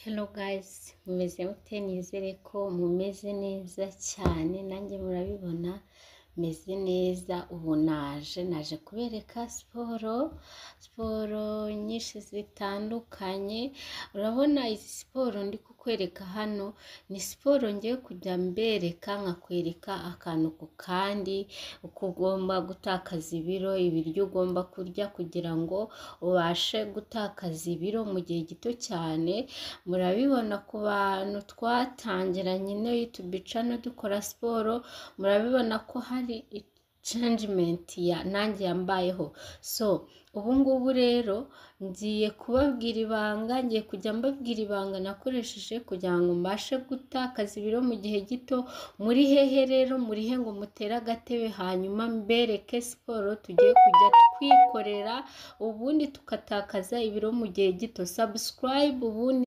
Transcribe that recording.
Hello guys, mumeze mute? Nizere ko mumeze neza cyane, nanjye murabibona meze neza. Ubu naje kubereka siporo nyinshi zitandukanye. Urabona izi siporo ndi kukwereka hano ni siporo ngiye kujya mbereka, nkakwereka akantu ku kandi, uko ugomba gutakaza ibiro, ibiryo ugomba kurya kugira ngo ubashe gutakaza ibiro mu gihe gito cyane. Murabibona ku bantu twatangiranye ino YouTube channel dukora siporo, murabibona ko hari changement ya nanjye yambayeho. So ubu ngubu rero ngiye kubabwira ibanga, ngiye kujya mbabwira ibanga nakoresheje kugira ngo mbashe gutakaza ibiro mu gihe gito. Muri hehe rero? Muri he ngo mutere agatebe, hanyuma mbereke siporo tugiye kujya twikorera, ubundi tugatakaza ibiro mu gihe gito. Subscribe ubundi.